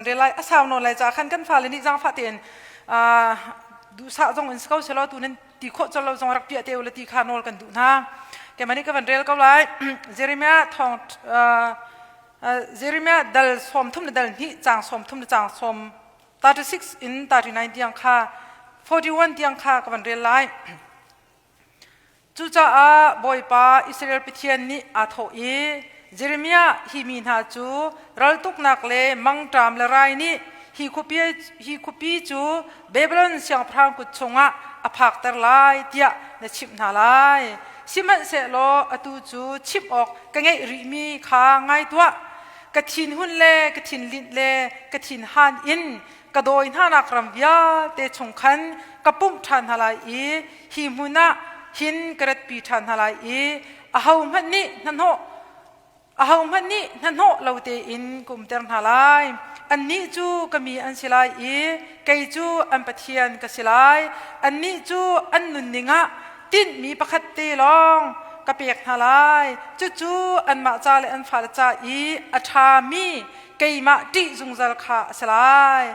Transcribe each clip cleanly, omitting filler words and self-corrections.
Relai a sau nawn lai ca khan kan fale nih zaangfah tein duhsah zong in si ko selaw tu nan ti khawh colh lo zong rak piah te u le ti kha nawl kan duh hna. Keimah nih ka van rel ko lai. Jeremiah thawng Jeremiah dal 30 le dal hnih caang 30 le caang sawm 36 in 39 tiang kha 41 tiang kha ka van rel lai. Cucaah Bawipa Israel Pathian nih aa thawh i, Jeremiah, hi mi hna cu raltuknak le mangṭam le rai nih hi khuapi, hi khuapi cu Babylon siangpahrang kut chungah a phakter lai tiah na chimh hna lai. Sihmanhsehlaw atu cu chimh awk ka ngeih rihmi kha ngai tuah. Ka thinhun le ka thinlinh le ka thinhan in ka dawi hnanak ram vialte chung khan ka pumh ṭhan hna lai i hi hmun ah hin ka ratpi ṭhan hna lai i ahohmanh nih hnahnawh ahohmanh nih hnahnawh lo tein ka umter hna lai. Annih cu ka mi an si lai i kei cu an Pathian ka si lai. Annih cu an nunning ah tinhmi pakhat te lawng ka pek hna lai. Cucu anmah ca le an fale ca i a ṭhami keimah ṭih zungzal kha a si lai.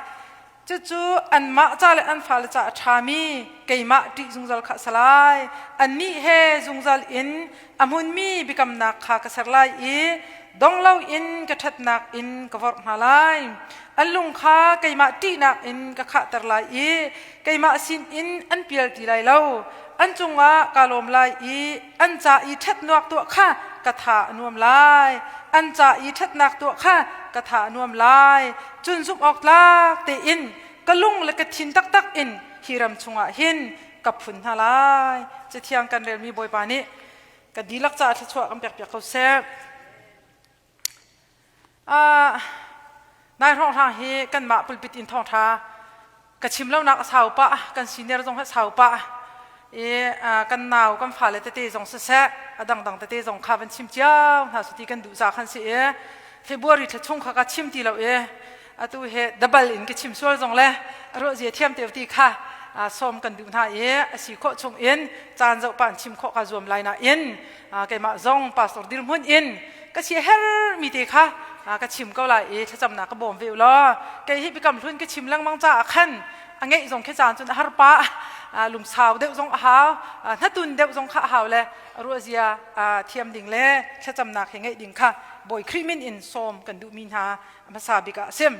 Cucu anmah ca le an fale ca a ṭhami keimah ṭih zungzal kha a si lai. Annih he zungzal in a hmunmi biakamnak kha ka ser lai i dong loin ka ṭhatnak in ka vorh hna lai. An lung kha keimah ṭihnak in ka khahter lai i keimah sinin an pial ti lai lo. An cungah kaa lawm lai i an ca i ṭhatnak tuah kha ka tha a nuam lai. An ca i ṭhatnak tuah kha ka tha a nuam lai. Cun zumh awk tlak tein ka lung le ka thin taktak in hi ram chungah hin ka phun hna lai. Cathiang kan relmi Bawipa nih kan dihlak caah thluachuah kan pekpiak ko seh. Nai hrawnghrang hi kanmah pulpit in thawngṭha ka chim lonak a sau pah, kan senior zong a sau pah i kan nau kan fale tete zong siseh a dangdang tete zong kha van chim cio hna su ti kan duh ca khan si i February thla chung kha ka chim ti lo i atu he double in ka chim sual zong le ruah zia thiam te ti kha sawm kan duh hna i a si khawh chung in caan zoh pa in chim khawh ka zuam lai nain keimah zong pastor dirhmun in ka sia her mi te kha ka chim ko lai i thlacamnak ka bawm ve u law kei hi biakam hlun ka chim lengmang caah khan a ngeih zong khi caan cun a har pa lungsau deuh zong a hau hnatun deuh zong kha a hau le ruahzia thiam ding le thlacamnak he ngeih ding kha Bawi Khrih min in sawm kan duhmi hna hmasa bik ah a sim.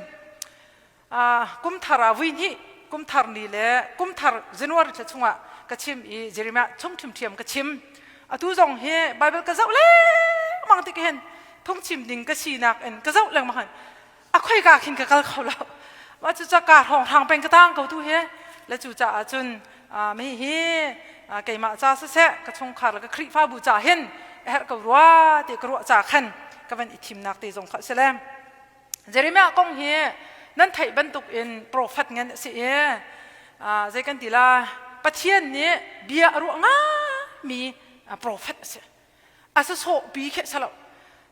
Kum thar ah vui hnih kum thar ni le kum thar January thla chungah ka chim i Jeremiah chung ṭhiamṭhiam ka chim. Atu zong hi Bible ka zoh lengmang tik hin phungchim ding ka sinak in ka zoh lengmang hin a khoika khin ka kal kho lo. Mah cu ka hrawnghrang peng ka tang ko tu hi le cu caah cun mi hi keimah ca siseh ka chungkhar le ka Khrihfabu ca hin a herh ko rua ti ka ruah ca khan ka van i thimnak te zong kha a si le Jeremiah kong hi nan theih bantuk in profet ngan a si i zei kan ti la Pathian nih bia a ruah ngami profet a si. A sawsawh pi khi a si lo.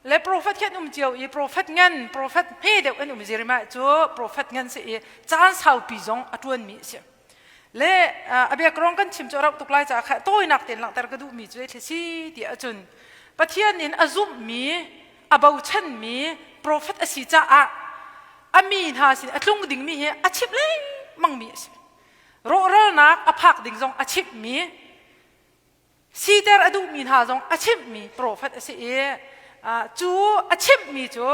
Le profet khi an um cio i profet ngan, profet hme deuh an um Jeremiah cu profet ngan si i caan saupi zong a ṭuanmi a si. Le a biakrong kan chim cu a rauh tuk lai caah kha tawinak tein langhter ka duhmi cu thli si ti ahcun Pathian in a zumhmi a bochanmi profet a si caah a mi hna sin a tlung dingmi hi a chimh lengmangmi a si. Rawhralnak a phak ding zong a chimhmi, siter a duhmi hna zong a chimhmi profet a si i cu a chimhmi cu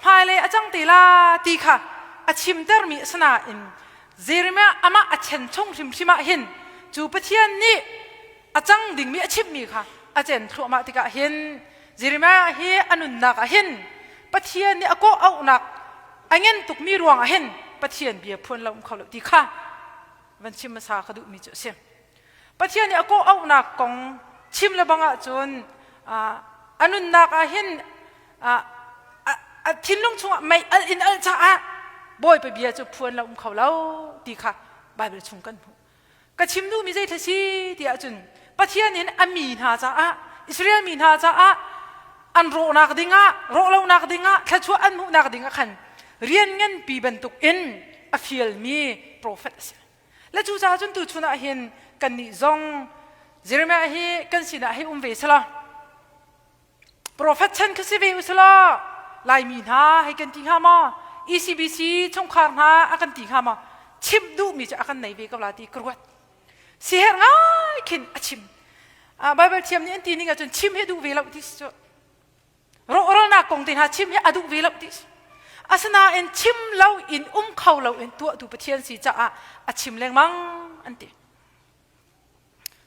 hmailei a cang te la ti kha a chimtermi a si nain Jeremiah amah a chen chung hrimhrim ah hin cu Pathian nih a cang dingmi a chimhmi kha a cen thluahmah tikah hin Jeremiah hi a nunnak ah hin Pathian nih a kawh auhnak a ngen tukmi ruangah hin Pathian bia phuan lo um kho lo ti kha van chim hmasa ka duhmi cu a si. Pathian nih a kawh auhnak kong chim le bang ahcun a nunnak ah hin a thinlung chungah mei al in al caah Bawipa bia cu phuan lo um kho lo ti kha Bible chung kan hmuh. Ka chim duhmi zei thil si ti ahcun Pathian in a mi hna caah Israel mi hna caah an rawhnak dingah rawhlonak dingah thluachuah an hmuhnak dingah khan rian nganpi bantuk in a fialmi profet a si. Le cucaah cun tuchun ah hin kannih zong Jeremiah hi kan sinah hei um ve selaw Profet chan kha si ve u selaw Laimi hna hei kan ti hnga maw? ECBC chungkhar hna a kan ti hnga maw? Chimh duhmi cu a kan nei ve ko la ti ka ruat. Siherh ngai khin a chim. Bible thiam nih an ti ning ahcun chim hi duh ve lo ti si cu. Rawhralnak kong te hna chim hi a duh ve lo ti si. Asinain chim lo in um kho lo in tuahtu Pathian si caah a chim lengmang an ti.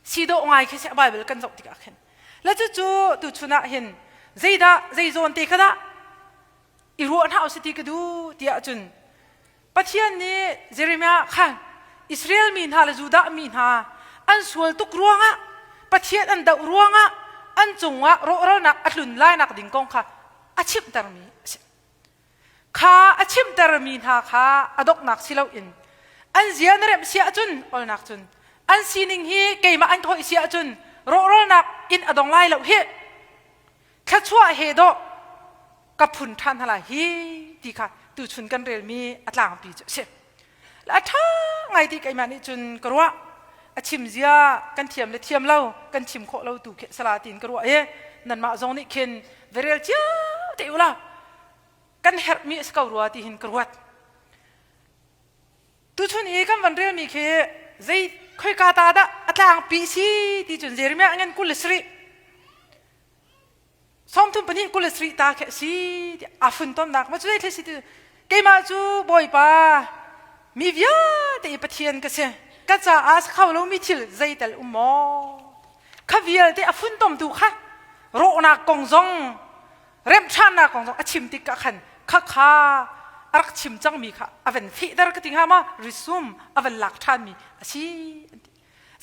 Si dawh ngai khi si Bible kan zoh tikah khin. Le cucu tuchun ah hin zeidah zei zawn te kha dah i ruah hna usih ti ka duh tiah cun Pathian nih Jeremiah kha Israel mi hna le Judah mi hna an sual tuk ruangah Pathian an doh ruangah an cungah rawhralnak a tlun lainak ding kong kha a chimhtermi a si. Kha a chimhtermi hna kha a donghnak si loin an zia na remh si ahcun olnak cun an sining hi keimah an ka hoih si ahcun rawhralnak in a dong lai lo hih thluachuah he dawh ka phun ṭhan hna lai hi ti kha tuchun kan relmi a tlangpi cu a si. A ṭha ngai ti keimah nih cun ka ruah. A chim zia kan thiam le thiam lo kan chim khawh lo tu khi sala tiin ka ruah i nanmah zong nih khin va rel cio te u law kan herhmi a si ko rua ti hin ka ruat. Tuchun i kan van relmi khi zei khoika ta dah a tlangpi si ti cun Jeremiah ngan 27 Sawmthum pahnih 27 ta khi a si ti a funtonnak ma cu zei thil si ti keimah cu Bawipa mi vialte i Pathian ka si ka caah a kho lomi thil zeital um maw kha vialte a funtomtu kha rawhnak kong zong remhṭhannak kong zong a chim tik ah khan kha kha a rak chim cangmi kha a van fehter ka ti hnga ma resume a van lak ṭhanmi a si an ti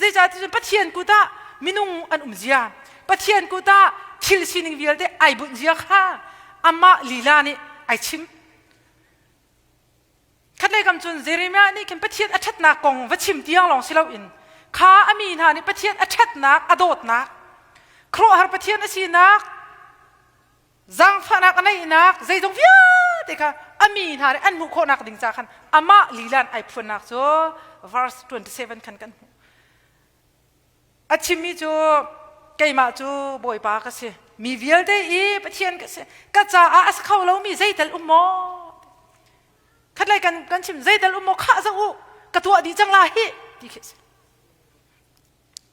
Zeicahtiah Pathian kut ah minung an um zia, Pathian kut ah thil sining vialte ai bunh zia kha amah lila nih ai chim. Khatlei kam cun Jeremiah nih khin Pathian a ṭhatnak kong va chim tiang lawng si loin kha a mi hna nih Pathian a ṭhatnak, a dawtnak, khuaruahhar Pathian a sinak, zaangfahnak a neihnak zeizong vialte kha a mi hna nih an hmuh khawhnak ding ca khan amah lila in ai phuannak cu verse 27 khan kan hmuh. A chimmi cu keimah cu Bawipa ka si mi vialte i Pathian ka si ka caah a si kho lomi zeital um maw khatlei kan kan chim zeital um maw khah zoh u ka tuah dih cang la hi ti khi si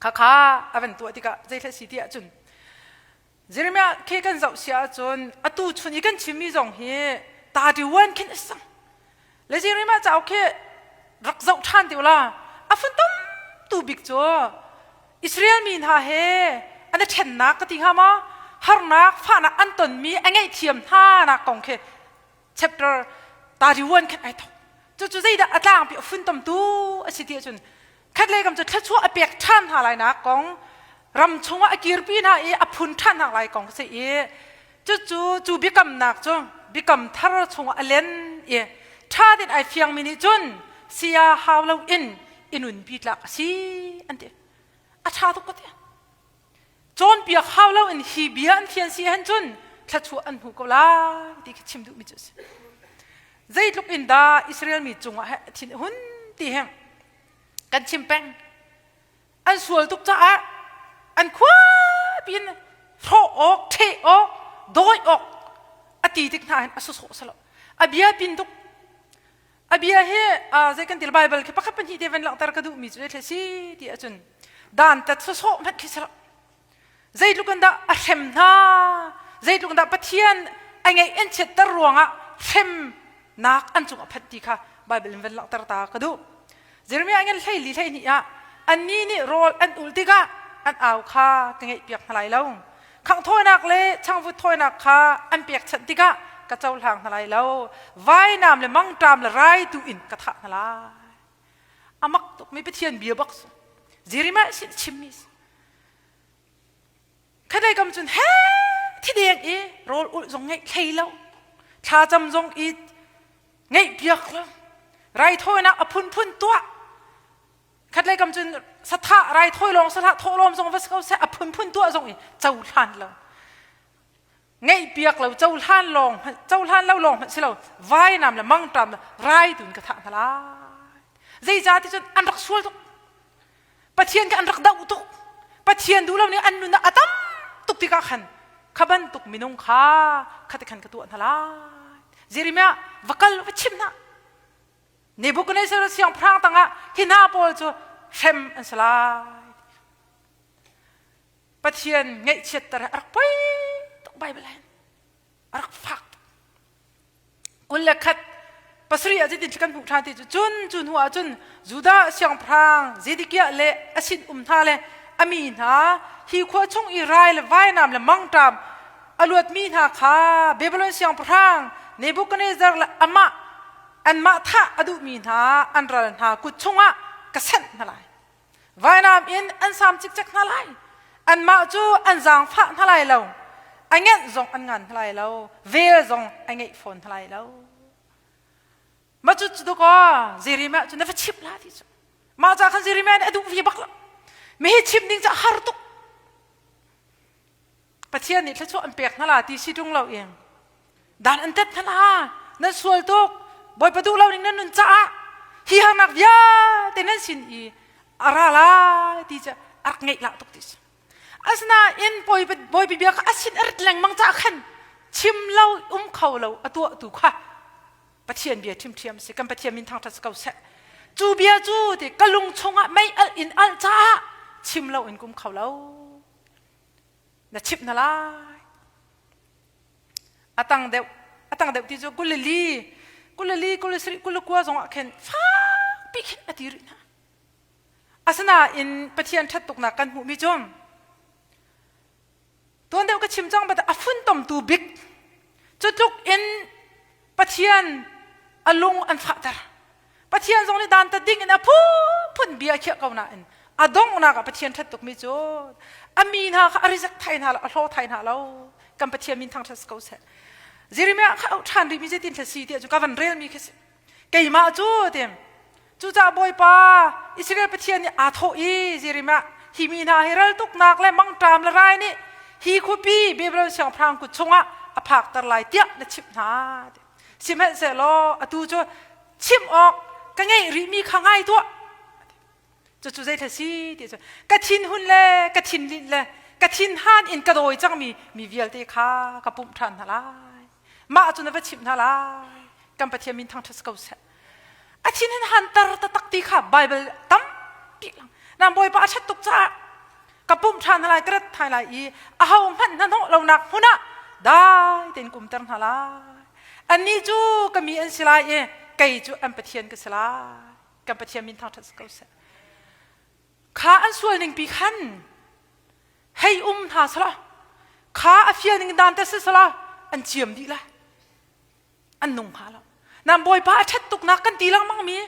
khakha a van tuah tikah zeihlei si ti ahcun Jeremiah khi kan zoh si ahcun atu chun i kan chimmi zong hi 31 khin a si cang. Le Jeremiah cauk khi rak zoh ṭhan ti ula a funtom tu bik cu Israel mi hna he an i ṭhennak ka ti hnga maw harnak fahnak an tonmi a ngaihthiam hna nak kong khi chapter 31 khan ai thok. Cucu zeidah a tlangpi a funtomtu a si ti ahcun khatlei kam cu thluachuah a pek ṭhan hna lai nak kong ram chungah a kirpi hna i a phun ṭhan hna lai kong si i cucu cu biakamnak cu biakam thar chungah a len i ṭha tein ai fiangmi nih cun sia hau lo in i nunpi tlak a si an ti a ṭha tuk ka ti cawnpiak hau lo in hi bia an fian si han cun thluachuah an hmu ko lai ti khi chim duhmi cu a si zeitluk in dah Israel mi cungah he thin hun ti he kan chim peng an sual tuk caah an khua piin hrawh awk ṭheh awk dawi awk a ti tik hna hin a sawsawh salo a bia pin tuk A bia hi zei kan ti Bible khi pakhat pahnih te van langhter ka duhmi cu zei si ti ahcun dan tat sawsawh hmanh khi si lo. Zeitluk in dah a hrem hna, zeitluk in dah Pathian a ngeih an chiatter ruangah hremnak an cung a phanh ti kha Bible in van langhter ta ka duh. Jeremiah ngan 14 12 ah annih nih rawl an ul tikah an au kha ka ngaihpiak hna lai lo. Khangh thawinak le changvut thawinak kha an pekchanh tikah ka cohlang hna lai lo. Vainam le mangṭam le rai tu in ka thah hna lai. A mak tukmi Pathian bia bak cu. Jeremiah sin chimmi si. Khatlei kam cun he thideng i rawl ulh zong ngeih hlei lo. Thlacam zong i ngeihpiak lo. Raithawinak a phunphun tuah. Khatlei kam cun sathah raithawi lawng sathah thawhlawm zong va si ko seh a phunphun tuah zong i cohlan lo. Ngeihpiak lo cohlan lawng cohlan lo lawng hmanh si lo vainam le mangṭam le rai tu in ka thah hna lai. Zeicah ti cun an rak sual tuk. Pathian kha an rak doh tuk. Pathian duh lo nih an nun ah a tam tuk tikah khan kha bantuk minung kha khati khan ka tuah hna lai. Jeremiah va kal va chim hna. Nebuchadnezzar siangpahrang tangah hi hna pawl cu hrem an si lai. Pathian ngaihchiatter a rak poi tuk Bible hin. A rak fak tuk. 21 ah zeitin kan hmuh ṭhan ti cu cun cu hnu ah cun Judah siangpahrang Zedekiah le a sin um hna le a mi hna hi khua chung i rai le vainam le mangṭam a luatmi hna kha Babylon siangpahrang Nebuchadnezzar le amah anmah thah a duhmi hna an ral hna kut chungah ka sanh hna lai. Vainam in an sam cikcek hna lai. Anmah cu an zaangfah hna lai lo. A ngenh zong an ngan hna lai lo. Vel zong a ngeih fawn hna lai lo. Mah cu cu kaw Jeremiah cu na va chimh la ti cu. Mah ca khan Jeremiah nih a duh ve bak lo. Mi hi chim ding cu a har tuk. Pathian nih thluachuah an pek hna la ti si ṭung lo in dan an tet hna la nan sual tuk Bawipa duh lo ning nan nun caah hi harnak vialte nan sin i a ra lai ti cu a rak ngeih lah tuk ti si asinain Bawipa Bawipa bia kha a sin a rit lengmang caah khan chim lo um kho lo a tuahtu kha Pathian bia ṭhimṭhiam si kan Pathian min thangṭhat si ko seh cu bia cu ti ka lung chungah mei alh in alh caah chim lo in kum kho lo na chimh hna lai a tang deuh a tang deuh ti cu kulili kulili kulisarih kulikua zong ah khin fakpi khin a ti rih hna asinain Pathian ṭhat tuknak kan hmuhmi cu tuan deuh ka chim cang but a funtomtu bik cu tluk in Pathian a lung an fahter. Pathian zong nih dantat ding in a phunphun bia a khiah ko nain a donghnak ah Pathian ṭhat tukmi cu a mi hna kha a rizek thai hna lo, a hlaw thai hna lo. Kan Pathian min thangṭhat si ko seh. Jeremiah kha auh ṭhan rihmi zeitin thla si tiah cu ka van relmi khi si. Keimah cu tim cucaah Bawipa Israel Pathian nih aa thawh i Jeremiah hi mi hna hi raltuknak le mangṭam le rai nih hi khuapi Babylon siangpahrang kut chungah a phakter lai tiah na chimh hna. Sihmanhsehlaw atu cu chimh awk ka ngeih rihmi kha ngai tuah. Cucu zei si ti cu ka thinhun le ka thinlinh le ka thinhan in ka dawi cangmi mi vialte kha ka pumh ṭhan hna lai. Mah cu na va chimh hna lai. Kan Pathian min thangṭhat ko seh. A thin hin hanter taktak ti kha Bible tampi lang. Nan Bawipa a ṭhat tuk caah ka pumh ṭhan hna lai, ka rat thai lai i aho hmanh hnahnawh lonak hmun ah dai tein ka umter hna lai. Annih cu ka mi an si lai i kei cu an Pathian ka si lai. Kan Pathian min thangṭhat si ko seh. Kha an sual ning pi khan hei um hna sala kha a fial ning dan te si sala an ciam dih lai. An nung hnga lo. Nan Bawipa a ṭhat tuknak kan ti lengmang mi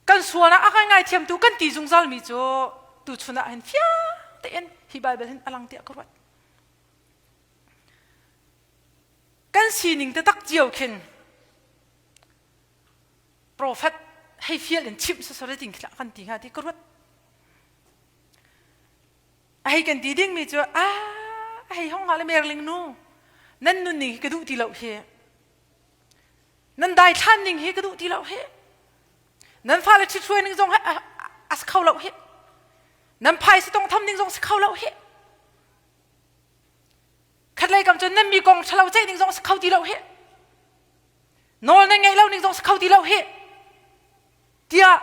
kan sualnak a kan ngaithiamtu kan ti zungzal mi cu tuchun ah hin fiang tein hi Bible hin a lang tiah ka ruat. Kan sining taktak cio khin profet hei fial in chimh sasare ting khi kan ti hnga ti ka ruat. A hei kan ti dingmi cu a hei hong nga le merling nu nan nun ning hi ka duh ti lo hi nan daithlan ning hi ka duh ti lo hi nan fale ṭhithruai ning zong a si kho lo hi nan phaisa tongtham ning zong si kho lo hi khatlei kam cun nan mi kong ṭhalo ceih ning zong si kho ti lo hi nawl nan ngeih lo ning zong si kho ti lo hi tiah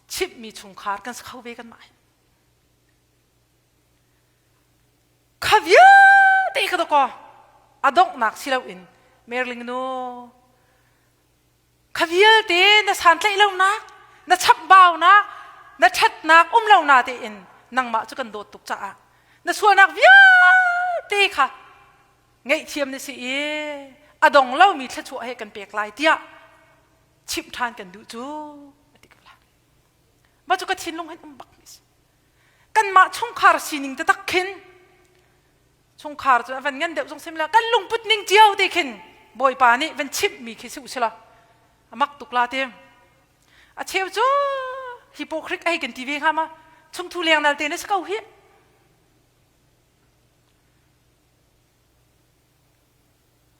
chimhmi chungkhar kan si kho ve kan mah Kha vialte kha dawkaw a donghnak si loin Merling nu kha vialte na santlaih lonak na chapbaunak na ṭhatnak um lo na tein nangmah cu kan dawt tuk caah na sualnak vialte kha ngaihthiam na si i a dong lomi thluachuah he kan pek lai tiah chimh ṭhan kan duh cu a ti ko la mah cu ka thinlung hin um bak mi si kanmah chungkhar sining taktak khin chungkhar cu a van ngan deuh zong sim la kan lungput ning cio te khin bawipa nih van chimh mi khi si usila a mak tuk la te a cheu cu hypocrite ai kan ti ve hnga ma chungthu leng nal te na si ko hi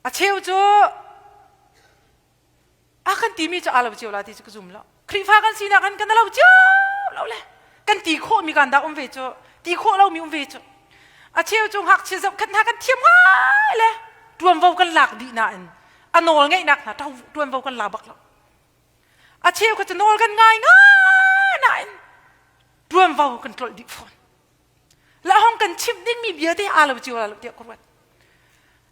a cheu cu a kan timi cu aa lo cio la ti cu ka zum lo Khrihfa kan sinak in kan lo cio lo le kan ti khawh mi kan dah um ve cu ti khawh lo mi um ve cu a cheu cu ngakchia zohkhat hna kan thiam ngai le. Ṭuanvo kan lak dih nain a nawl ngeihnak hna ṭuanvo kan la bak lo. A cheu kha cu nawl kan ngai ngai nain ṭuanvo kan tlolh dih fawn. La hong kan chimh dingmi bia te aa lo cio la lo tiah ka ruat.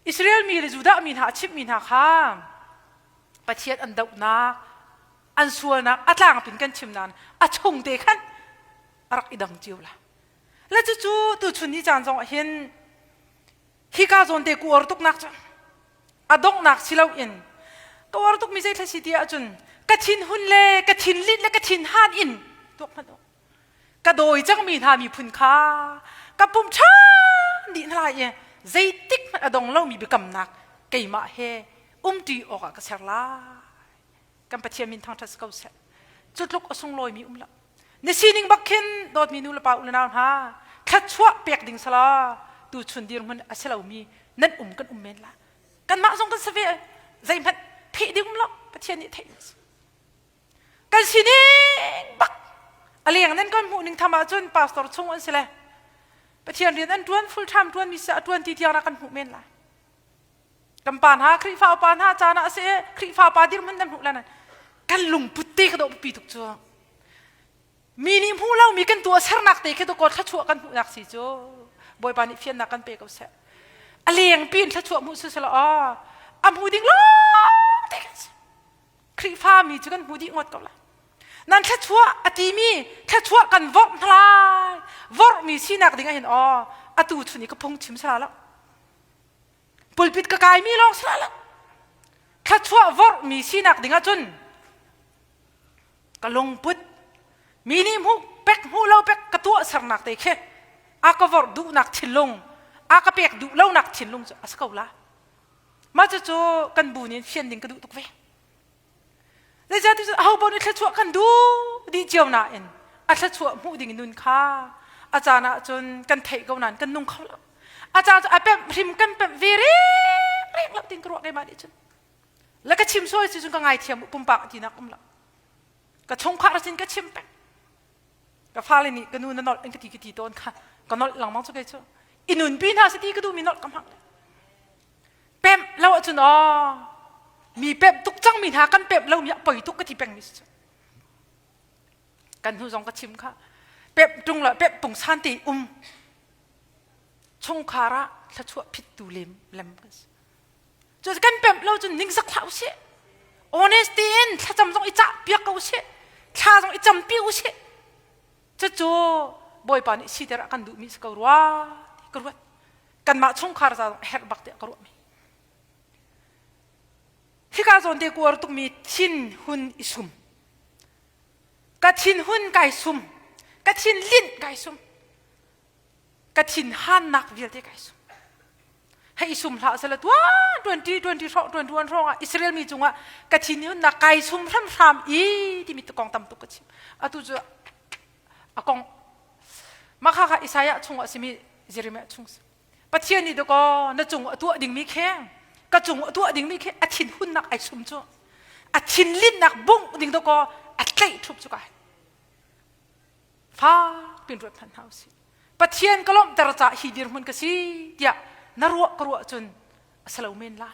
Israel mi le Judah mi hna a chimhmi hna kha Pathian an dohnak, an sualnak a tlangpin kan chim nain a chung te khan a rak i dang cio la. Le cucu tuchun ni caan zong ah hin hika zawn te ku or tuknak cu a donghnak si loin ka uar tukmi zei thla si ti ahcun ka thinhun le ka thinlinh le ka thinhan in tuak hmanh u ka dawi cangmi hna miphun kha ka pum ṭhan dih hna lai i zeitik hmanh a dong lomi biakamnak keimah he umṭi awkah ka ser lai kan Pathian min thangṭhat si ko seh cu tluk a sunglawimi um lo na sining bak khin dawtmi nu le pa u le nau hna thluachuah pek ding sala tuchun dirhmun a si lomi nan um kan um men la kanmah zong kan si ve zeihmanh pheh ding um lo Pathian nih theih kan sining bak a leng nan kan hmuh ning tham ahcun pastor chung an si le Pathian rian an ṭuan full time ṭuan mi si a ṭuan ti tiang ra kan hmuh men lai kan pa hna Khrihfa upa hna caan ah a si Khrihfa pa dirhmun nan hmuh lan kan lungput te ka dawh pi tuk cu mi nih hmuh lomi kan tuah sernak te khi dawkaw thluachuah kan hmuhnak si cu Bawipa nih fiannak kan pe ko seh a leng pin thluachuah hmuh si selaw a hmu ding lawng te kan si Khrihfa mi cu kan hmu dih ngawt ko lai nan thluachuah a timi thluachuah kan vorh hna lai vorhmi sinak ding ah hin aw atu chun i ka phung chim sala lo pulpit ka kaimi lawng si lo thluachuah vorhmi sinak ding ahcun ka lungput mi nih hmuh pek hmuh lo pek ka tuah sernak te khi a ka vorh duhnak thinlung a ka pek duh lonak thinlung cu a si ko la mah cucu kan bu nih fian ding ka duh tuk ve Zeicahtiah aho paoh nih thluachuah kan duh dih cio nain a thluachuah hmuh ding nun kha a caan ahcun kan theih ko nain kan nung kho lo. A caan cu a pemh hrim kan pemh ve reng lo tin ka ruah keimah nih cun. Le ka chim sual si cun ka ngaithiam pumpak tinak um lo. Ka chungkhar sin ka chim peng. Ka fale nih ka nu na nolh in ka ti ka ti tawn kha ka nolh lengmang cu kei cu. I nunpi hna si ti ka duhmi nolh ka hmang. Pemh lo ahcun aw mi pemh tuk cangmi hna kan pemh lomi a poi tuk ka ti pengmi si cu. Kan hnu zong ka chim kha pemh ṭung lo pemh pungsan te um chungkhar ah thluachuah phittu lem lem kan si. Cu kan pemh lo cun ningzak hlah usih. Honesty in thlacam zong i cah piak ko usih. Thla zong i campi usih. Cucu Bawipa nih siter a kan duhmi si ko rua ti ka ruat. Kanmah chungkhar ca zong a herh bak tiah ka ruahmi. Hika zawn te kuar tukmi thin hun i sum. Ka thin hun kai sum. Ka thin linh kai sum. Ka thin hannak vialte kai sum. Hei sum hlah sela tuan 2020 hrawng 21 hrawng ah Israel mi cungah ka thin hunnak kai sum hramhram i timi kong tam tuk ka chim. Atu cu a kong mah kha kha Isaiah chung ah simi Jeremiah chung si. Pathian nih dakaw na cung a tuah dingmi khi ka cung a tuah dingmi khi a thin hunnak ai sum cu a thin linnak bungh ding dakaw a tlaih ṭhup cu kai fak pin ruat hmanh hna usih Pathian ka lawmhter caah hi dirhmun ka si tiah na ruah ka ruah cun a si lo men la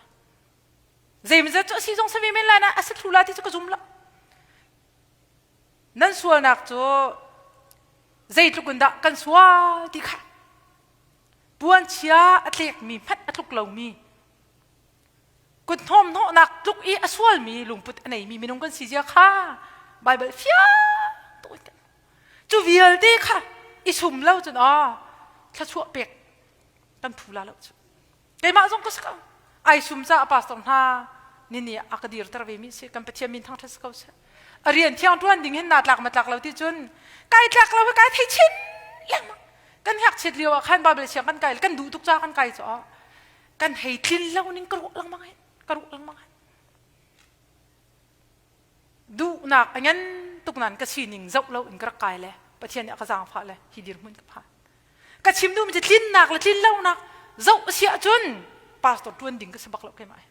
zeimazat cu a si zong si ve men lai na a si thlu la ti cu ka zum lo nan sualnak cu zeitluk in dah kan sual ti kha puanchia a tlekmi hmanh a tluk lomi kut hnawmhnawhnak tluk i a sualmi lungput a neimi minung kan si zia kha Baibal fiang tuk in kan cu vialte kha i sum lo cun aw thluachuah pek kan phu la lo cu keimah zong ka si ko ai sum caah pastor hna nini a ka dirter ve mi si kan Pathian min thangṭhat si ko seh a rian thiang ṭuan ding hin naa tlak ma tlak lo ti cun kai tlak lo hi kai thei chin lengmang kan ngakchiat lio ah khan Bible siang kan kai kan duh tuk ca kan kai cu kan hei tlin lo ning ka ruah lengmang hin ka ruah lengmang hin duhnak a ngan tuk nan ka sining zoh lo in ka rak kai le Pathian nih a ka zaangfah le hi dirhmun ka phan ka chim duhmi cu tlinnak le tlin lonak zoh a si ahcun pastor ṭuan ding ka si bak lo keimah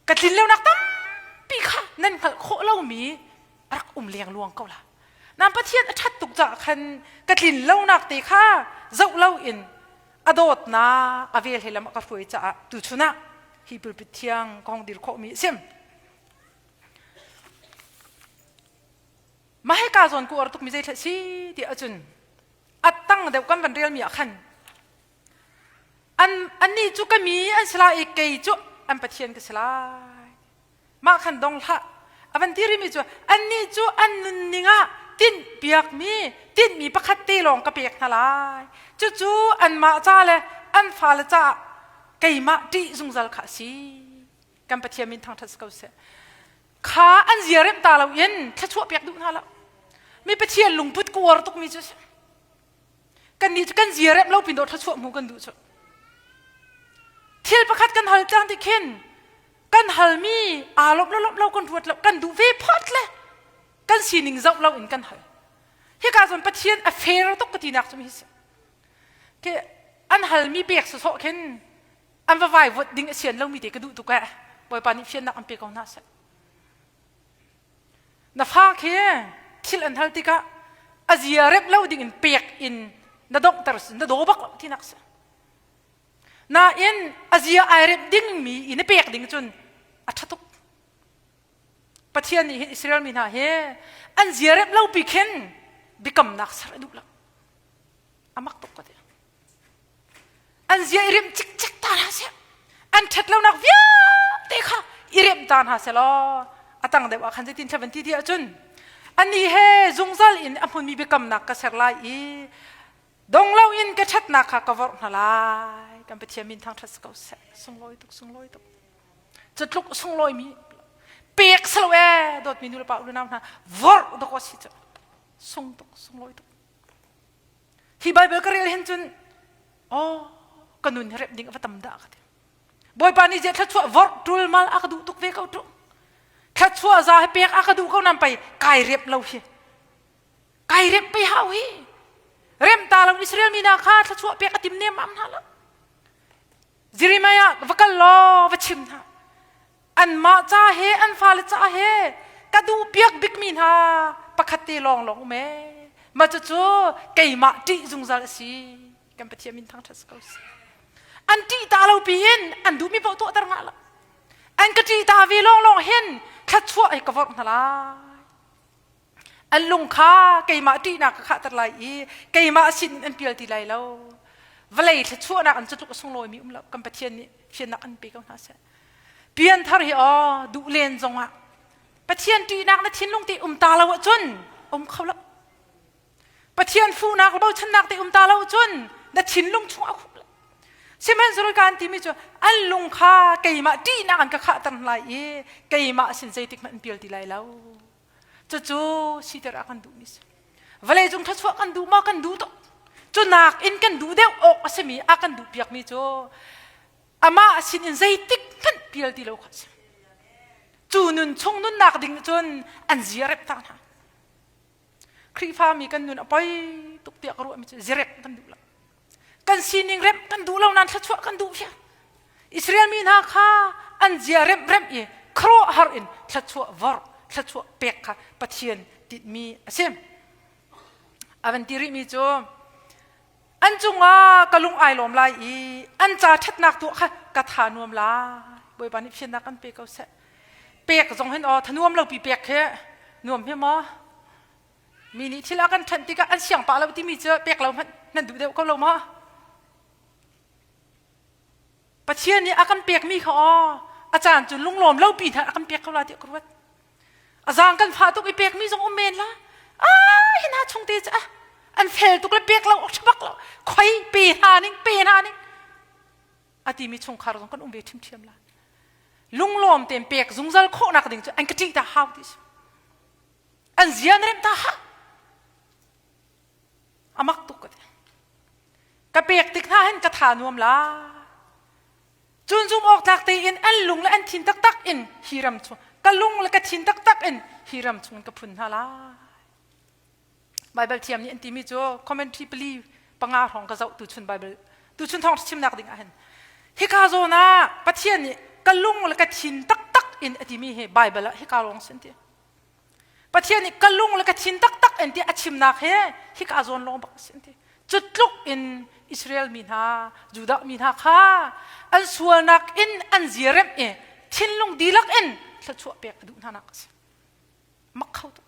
ka tlin lonak tampi kha nan hngalh khawh lomi a rak um leng luang ko la nan Pathian a ṭhat tuk caah khan ka tlin lonak te kha zoh lo in. A dawtnak a vel he lam a ka hruai caah tuchun ah hi pulpit thiang ka hong dir khawhmi a si. Mah hika zawn ku or tukmi zei thla si ti ahcun a tang deuh kan van relmi ah khan an annih cu ka mi an si lai i kei cu an Pathian ka si lai. Mah khan dong hlah. A van ti rimi cu annih cu an nunning ah tinhpiakmi tinhmi pakhat te lawng ka pek hna lai. Cucu anmah ca le an fale caah keimah ṭih zungzal kha a si. Kan Pathian min thangṭhat si ko seh. Kha an zia remh ta lo in thluachuah pek duh hna lo. Mi Pathian lungput ka uar tukmi cu a si. Kannih cu kan zia remh lo pin dawh thluachuah hmu kan duh cu. Thil pakhat kan hal tlang ti khin kan halmi aa lawmh lo lawmh lo kan ruat lo kan duh ve phot le kan sining zoh lo in kan hal. Hika zawn Pathian a fair tuk ka tinak cu hi si. Ke an halmi pek sawsawh khin an va vai vot ding a sian lomi te ka duh tuk eh. Bawipa nih fiannak an pe ko hna seh. Na fa khi thil an hal tikah a zia rep lo ding in pek in na donghter na daw bak lo tinak si. Nain a zia ai rep dingmi i na pek ding cun a ṭha tuk. Pathian nih hin Israel mi hna hi an zia rep lo pi khin biakamnak ser a duh lo. A mak tuk ka ti. An zia i remh cikcek ta hna seh. An ṭhat lonak vialte kha i remh ta hna seh law a tang deuh ah khan zeitin thla van ti ti ahcun anih he zungzal in a hmunmi biakamnak ka ser lai i dong loin ka ṭhatnak kha ka vorh hna lai. Kan Pathian min thangṭhat si ko seh. Sunglawi tuk, sunglawi tuk. Cu tluk sunglawimi pek salo ee dawtmi nu le pa unau hna vorh dawk si cu sung tuk sunglawi tuk. Hi Bible ka rel hin cun oh ka nun hi rep ding a va tam dah ka ti. Bawipa nih ziah thluachuah vorh tul mal a ka duh tuk ve ko tu. Thluachuah za hi pek a ka duh ko nan pei kai rep lo hi. Kai rep pei hau hi. Rem ta lo Israel mi hna kha thluachuah pek a tim nem am hna lo. Jeremiah va kal law va chim hna. Anmah ca he an fale ca he ka duh piak bikmi hna pakhat te lawng lawng um ee. Mah cucu keimah ṭih zungzal a si. Kan Pathian min thangṭhat si ko seh. An ṭih ta lo piin an duhmi paoh tuahter ngah lo. An ka ṭih ta ve lawng lawng hin thluachuah hi ka vorh hna lai. An lung kha keimah ṭihnak ka khahter lai i keimah sin in an pial ti lai lo. Vawlei thluachuahnak an cu tluk a sunglawimi um lo. Kan Pathian nih fiannak an pe ko hna seh. Pianthar hi aw duh len zongah Pathian ṭihnak na thinlung te um ta lo ahcun um kho lo. Pathian fuhnak le bochannak te um ta lo ahcun na thinlung chung a khup lo. Sihmanhsehlaw kan timi cu an lung kha keimah ṭihnak an ka khahter lai i keimah sin zeitik hmanh an pial ti lai lo. Cucu siter ah kan duhmi si. Vawlei cung thluachuah kan duh maw kan duh tuk. Cu nak in kan duh deuh awk a simi a kan duh piakmi cu amah sin in zeitik hmanh pial ti lo kha a si. Cu nun chung nunnak ding cun an zia rep ta hna. Khrihfami kan nun a poi tuk tiah ka ruahmi cu zirep kan duh lo. Kan sining remh kan duh lo nain thluachuah kan duh vial. Israel mi hna kha an zia remh remh i khuaruahhar in thluachuah vorh, thluachuah pek kha Pathian tinhmi a si. A van ti rihmi cu an cungah ka lung ai lawm lai i an ca ṭhatnak tuah kha ka tha nuam lai. Bawipa nih fiannak kan pe ko seh. Pek zong hin aw thanuam lo pi pek hi nuam hi maw? Mi nih thil a kan ṭhanh tikah an siang pah lo timi cu pek lo hmanh nan duh deuh ko lo maw? Pathian nih a kan pekmi kha aw a caan cu lunglawm lo pi hna a kan pek ko la tiah ka ruat. A zaang kan fah tuk i pekmi zong um men la. Ah hi hna chung te cu ah an fel tuk le pek lo awk bak lo. Khoi pe hna ning pe hna ning. A timi chungkhar zong kan um ve ṭhiamṭhiam la. Lunglawm tein pek zungzal khawhnak ding cu an ka ṭih ta hau ti si. An zia na remh ta ha. A mak tuk ka ti. Ka pek tik hna hin ka tha nuam la. Cun zum awk tlak tein an lung le an thin taktak in hi ram chung ka lung le ka thin taktak in hi ram chung in ka phun hna lai. Bible thiam nih an timi cu commentary pali panga hrawng ka zoh tuchun Bible tuchun thawng chimnak ding ah hin hika zawn ah Pathian nih ka lung le ka thin taktak in a timi hi Bible ah hika lawng sin ti. Pathian nih ka lung le ka thin taktak in ti a chimnak he hika zawn lawng bak a si an ti. Cu tluk in Israel mi hna, Judah mi hna kha an sualnak in an zia remh i thinlung dihlak in thluachuah pek a duh hna nak a si. Mak kho tuk.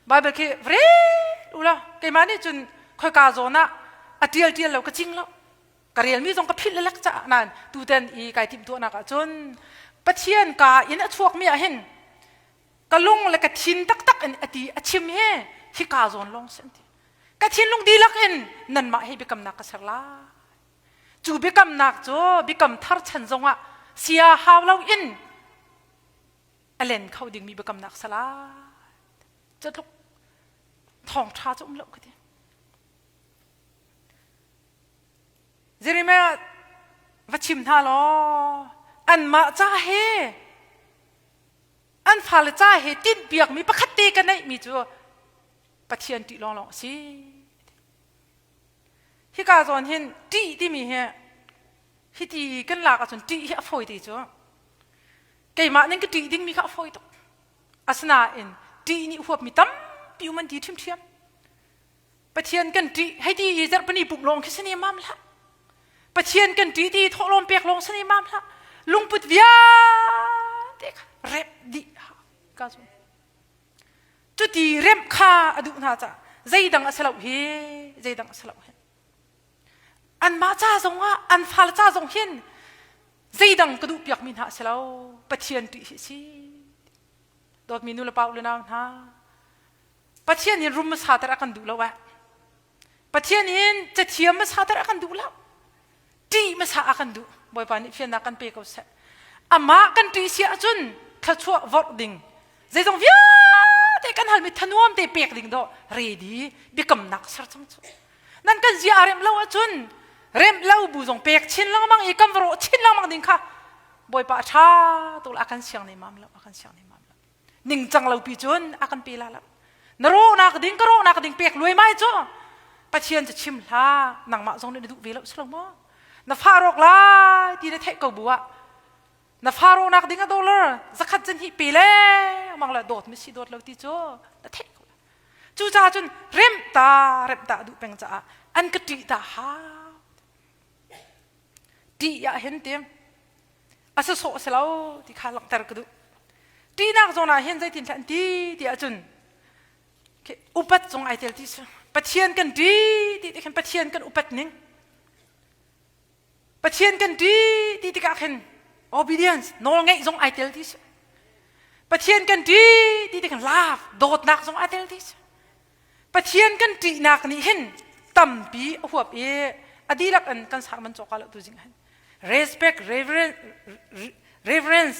Bible khi vrel ula keimah nih cun khoika zawn ah a tial tial lo ka cing lo. Ka relmi zong ka philh lek caah nain tuten i kai timhtuahnak ah cun Pathian ka in a chuakmi ah hin ka lung le ka thin taktak in a ti a chim hi hika zawn lawng si an ti. Ka thinlung dihlak in nanmah he biakamnak ka ser lai. Cu biakamnak cu biakam thar chan zongah sia hau lo in a len kho dingmi biakamnak sa lai. Catluk thawngṭha cu um lo ka ti. Jeremiah va chim hna law anmah ca he an fale ca he tinhpiakmi pakhat te ka neihmi cu Pathian ṭih lawnglawng a si. Hika zawn hin ṭih timi hi hiti kan lak ahcun ṭih hi a fawi ti cu keimah ning ka ṭih dingmi kha a fawi tuk. Asinain ṭih nih huapmi tampi um an ti ṭhiamṭhiam. Pathian kan ṭih hei ti i zarhpini pumh lawng khi sani mam hlah. Pathian kan ṭih ti thawhlawm pek lawng sani mam hlah. Lungput vialte kha rep dih ka zum. Cuti remh kha a duh hna caah zeidang a si lo hi zeidang a si lo hi. Anmah ca zongah an fale ca zong hin zeidang ka duh piakmi hna a si lo Pathian ṭih hi a si. Dawtmi nu le pa u le nau hna Pathian hin rum hmasa ter a kan duh lo eh. Pathian hin cathiam hmasa ter a kan duh lo. Ṭih hmasa a kan duh. Bawipa nih fiannak kan pe ko seh. Amah kan ṭih si ahcun thluachuah vorh ding zeizong vialte kan halmi thanuam te pek ding dawh ready biakamnak ser cang cu. Nan kan zia a remh lo ahcun remh lo bu zong pek chin lengmang i kan va rawh chin lengmang ding kha Bawipa a ṭha tuk a kan siang ne mam lo a kan siang ne mam lo. Ningcang lo pi cun a kan pe la lo. Na rawhnak ding ka rawhnak ding pek luai mai cu Pathian cu chim hlah nangmah zong nih na duh ve lo si lo maw? Na fa rawk lai ti na theih ko bu ah na fa rawhnak ding a dollar zakhat cun hi pe le mang le dawt mi si dawt lo ti cu na theih ko cucaah cun remh ta remh ta duh peng caah an ka ṭih ta hau ṭih ah hin tim a si sawh si lo ti kha langhter ka duh ṭihnak zawn ah hin zeitin an ti ti ahcun upat zong ai tel ti si Pathian kan ṭih ti ti khin Pathian kan upat ning Pathian kan ṭih ti tikah khin obedience nawl ngeih zong ai tel ti si Pathian kan ṭih ti tikhin love dawtnak zong ai tel ti si Pathian kan ṭihnak nih hin tampi a huap i a dihlak in kan sermon cawk lo tu zing hin respect reverence, reverence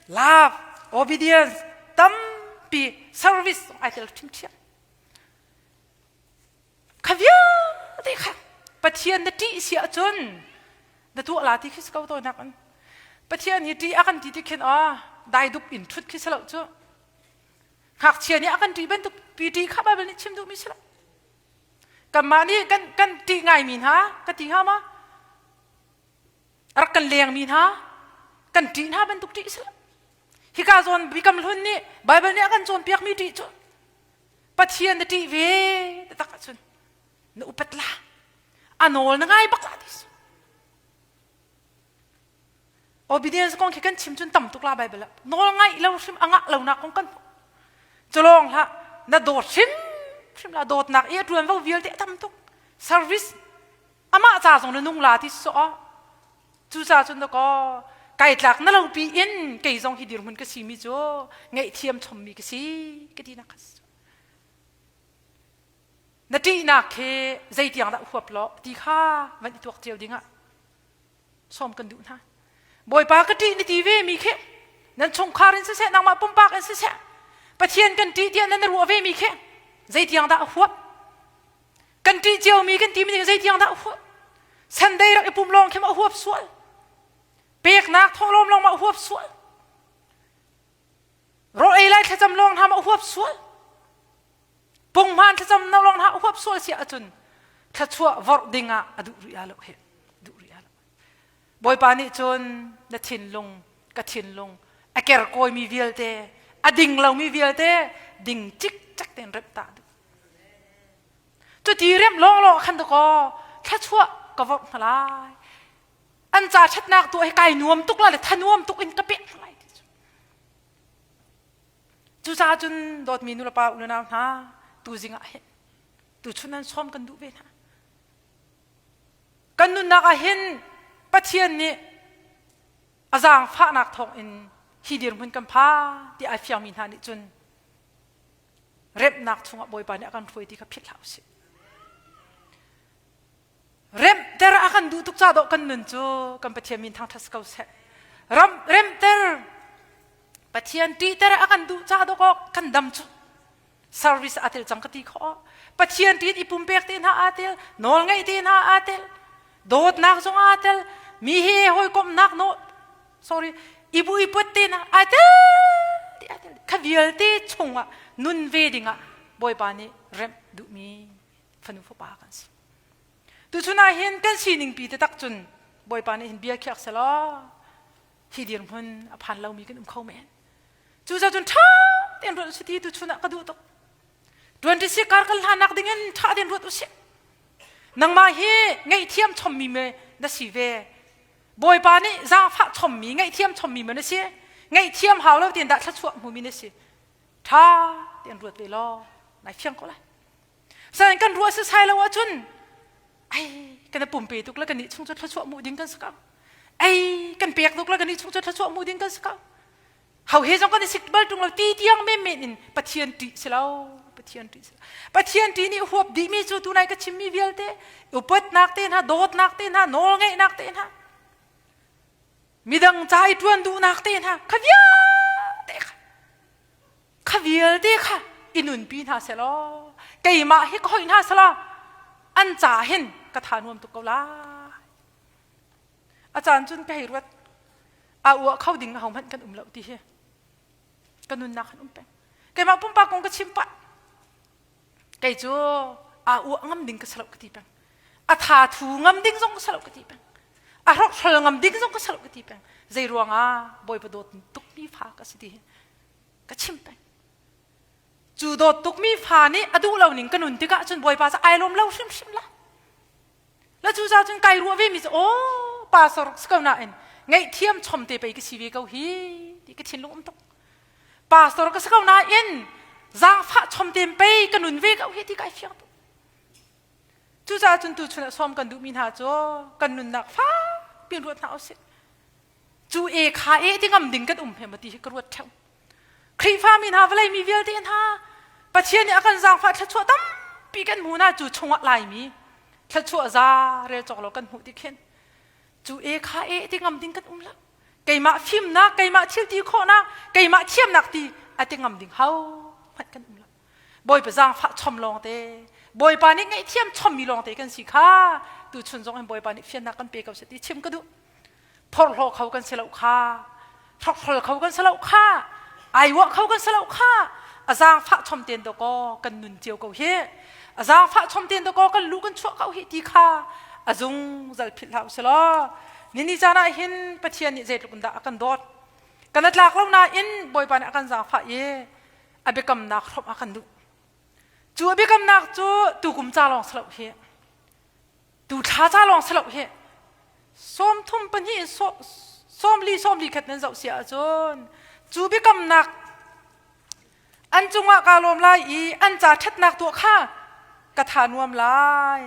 love obedience tampi service ai tel ṭhimṭhiam kha vialte kha Pathian na ṭih si ahcun na tuah la ti khi si ko tawinak in Pathian hi ṭih a kan ti ti khin ah daidup in ṭhut khi si lo cu Ngakchia nih a kan ṭih bantuk pi ṭih kha Baibal nih chim duhmi si lo. Kanmah nih kan kan ṭih ngaimi hna ka ti hnga ma? A rak kan lengmi hna kan ṭih hna bantuk ṭih si lo. Hika zawn bikam hlun nih Baibal nih a kan cawnpiakmi ṭih cu Pathian na ṭih ve taktak ahcun na upat la a nawl na ngai bak la ti si. Obedience kong khi kan chim cun tam tuk la Bible ah nawl ngaih lo hrim a ngah lo nak kong kan hmuh. Culawng hlah na dawt hrim hrim la dawtnak i a ṭuanvo vialte a tam tuk. Service amah ca zong na nung la ti so cucaah cun dakaw kai tlak na lo pi in kei zong hi dirhmun ka si mi cu ngaihthiam chommi ka si ka ti nak na ṭihnak khi zeitiang dah huap law ti kha van i tuak cio dingah sawm kan duh hna. Bawipa ka ṭih na ti ve mi khi nan chungkhar in siseh nangmah pumpak in siseh Pathian kan ṭih tiah nan ruah ve mi khi zeitiang dah a huap kan ṭih cio mi kan ti mi zeitiang dah a huap Sunday rak i pum lawng khi ma a huap sual peknak thawhlawm lawng ma a huap sual rawl ei lai thlacam lawng hna ma a huap sual Punghman thlacam no lawng hna huap sual si ahcun thluachuah vorh ding ah a duh rih lo he duh rih lo Bawipa nih cun na thinlung ka thinlung a kerkawimi vialte a ding lomi vialte ding cikcek tein remh ta duh. Cuti remh lawnglawng ah khan dakaw thluachuah ka vorh hna lai. An ca ṭhatnak tuah hi kai nuam tuk la le thanuam tuk in ka pek hna lai ti cu. Cucaah cun dawtmi nulepa unau hna tuzing ah hin tuchun an sawm kan duh ve hna. Kan nunnak ah hin Pathian nih a zaangfahnak thawng in hi dirhmun kan pha ti ai fiangmi hna nih cun remnak chungah Bawipa nih a kan hruai ti kha philh hlah usih. Remter a kan duh tuk ca dawh kan nun cu kan Pathian min thangṭhat si ko seh. Ram remter Pathian ṭihter a kan duh ca dawh kan dam cu service aa tel cang ka ti khawh. Pathian ṭih i pumpek te hna aa tel, nawl ngeih te hna aa tel, dawtnak zong aa tel, mi he hawikomhnak no sorry ibu iput te hna aa tel ti aa tel. Kha vialte chungah nun ve dingah Bawipa nih remh duhmi fanu fapa kan si. Tuchun ah hin kan sining pi taktak cun Bawipa nih hin bia khiak selaw hi dirhmun a phan lomi kan um kho men. Cucaah cun ṭha tein ruat usih ti tuchun ah ka duh tuk. 26 kar kan hlanak ding in ṭha tein ruat usih. Nangmah hi ngaihthiam chommi me na si ve. Bawipa nih zaangfah chommi, ngaihthiam chommi me na si. Ngaihthiam hau lo tein dah thluachuah hmumi na si. Ṭha tein ruat ve law nai fiang ko lai. San kan ruah sasai lo ahcun ai kan i pumpe tuk le kan nih chung cu thluachuah mu ding kan si ko. Ai kan pek tuk le kan nih chung cu thluachuah mu ding kan si ko. Ho he zong kan i sik bal ṭung lo ti tiang menmen in Pathian ṭih si lo. Pathian ṭih si lo. Pathian ṭih nih huap dihmi cu tunai ka chimmi vialte upatnak te hna, dawtnak te hna, nawlngeihnak te hna, midang ca i ṭuan duhnak te hna kha vialte kha Kha vialte kha i nunpi hna sehlaw keimah hi ka hoih hna selaw an ca hin ka tha nuam tuk ko lai. A caan cun ka hei ruat a uah kho ding ahohmanh kan um lo ti hi ka nunnak han um peng. Keimah pumpak kong ka chim pah. Kei cu aa uah ngam ding ka si lo ka ti peng. A tha thu ngam ding zong ka si lo ka ti peng. A hrokhral ngam ding zong ka si lo ka ti peng. Zei ruangah Bawipa dawt tukmi fa ka si ti hi ka chim peng cu dawt tukmi fa nih a duh lo ning ka nun tikah cun bawipa cu ai lawm lo hrimhrim la la cu ca cun kai ruah ve mi cu aw pastor si ko nain ngaihthiam chom te pei ka si ve ko hi ti ka thinlung um tuk pastor ka si ko nain zaangfah chom te pei ka nun ve ko hi ti kai fiang tuk cucaah cun tu chun ah sawm kan duhmi hna cu kan nunnak fak piin ruat hna usih Cu e kha e ti ngam ding kan um he ma ti hi ka ruat theu. Khrihfa mi hna vawlei mi vialte hna Pathian nih a kan zaangfah thluachuah tampi kan hmu na cu chungah laimi thluachuah za rel cawk lo kan hmuh ti khin cu e kha e ti ngam ding kan um lo keimah fimnak keimah thil ti khawhnak keimah thiamnak ti a ti ngam ding ho hmanh kan um lo Bawipa zaangfah chom lawngte Bawipa nih ngaihthiam chommi lawngte kan si kha tu chun zong in Bawipa nih fiannak kan pe ko seh ti chim ka duh phorhlaw kho kan si lo kha hrokhrol kho kan si lo kha aiwah kho kan si lo kha a zaangfah chom ten do ko kan nun cio ko hi a zaangfah chom ten do ko kan lu kan chuah ko hi ti kha a zungzal philh hlah usih law nini caan ah hin Pathian nih zeitluk in dah a kan dawt kan tlak lo nain Bawipa nih a kan zaangfah i a biakamnak hrawmh a kan duh cu a biakamnak cu tukum ca lawng si lo hi tu thla ca lawng si lo hi sawmthum pahnih sawmli sawmli khat nan zoh si ahcun cu biakamnak an cungah kaa lawm lai i an ca ṭhatnak tuah kha ka tha nuam lai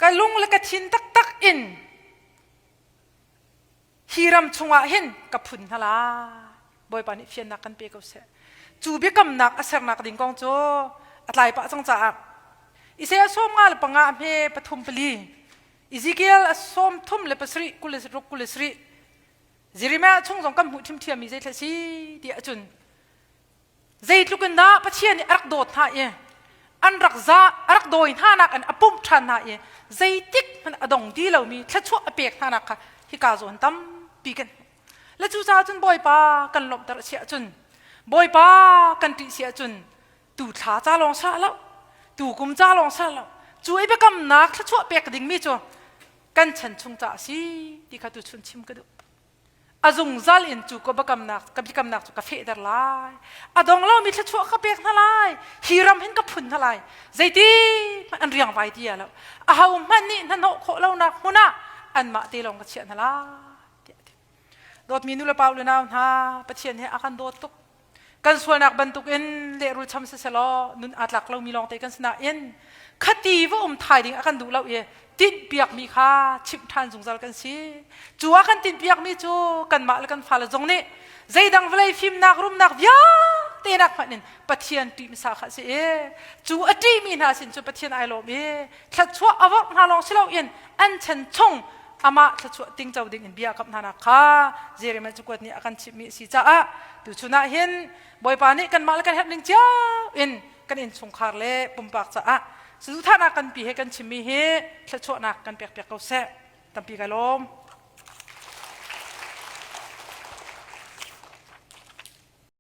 ka lung le ka thin taktak in Hi ram chungah hin ka phun hna lai. Bawipa nih fiannak kan pe ko seh. Cu biakamnak a sernak ding kong cu a tlai pah cang caah Isaiah 55 hme pathum pali Ezekiel a 37 26 27 Jeremiah chung zong kan hmuh ṭhimṭhiammi zeithla si ti ahcun Zeitluk in dah Pathian nih a rak dawt hna i an rak za a rak dawi hna nak in a pumh ṭhan hna i zeitik hmanh a dong ti lomi thluachuah a pek hna nak kha hika zawn tampi kan hmuh. Le cucaah cun Bawipa kan lawmhter a si ahcun Bawipa kan ṭih si ahcun tu thla ca lawng sah lo tu kum ca lawng sah lo cu i biakamnak thluachuah pek dingmi cu kan chan chung ca a si ti kha tuchun chim ka duh. A zungzal in cu ka biakamnak ka biakamnak cu ka fehter lai. A dong lomi thluachuah ka pek hna lai. Hi ram hin ka phun hna lai. Zeiti hmanh an riangvai ti lo. Aho hmanh nih hnahnawh khawh lonak hmun ah anmah te lawng ka chiah hna lai. Tiah a ti. Dawtmi nu le pa u le nau hna, Pathian he a kan dawt tuk. Kan sualnak bantukin lehrul cham siselaw nun aa tlak lomi lawngte kan si nain khati va um thai ding a kan duh lo i tinhpiakmi kha chimh ṭhan zungzal kan si. Cu a kan tinhpiakmi cu kanmah le kan fale zong nih zeidang vawlei fimnak rumnak vialte nak hmanh in Pathian ṭih hmasa kha a si i cu a ṭihmi hna sin cu Pathian ai lawm i thluachuah a vorh hna lawng si loin an chan chung amah thluachuah tingco ding in bia a kamh hnanak kha Jeremiah cakuat nih a kan chimhmi a si caah tuchun ah hin Bawipa nih kanmah le kan herh ning cio in kan innchungkhar le pumpak caah saduhthahnak kanpi he kan chimmi hi thluachuahnak kan pekpiak ko seh. Tampi kai lawm.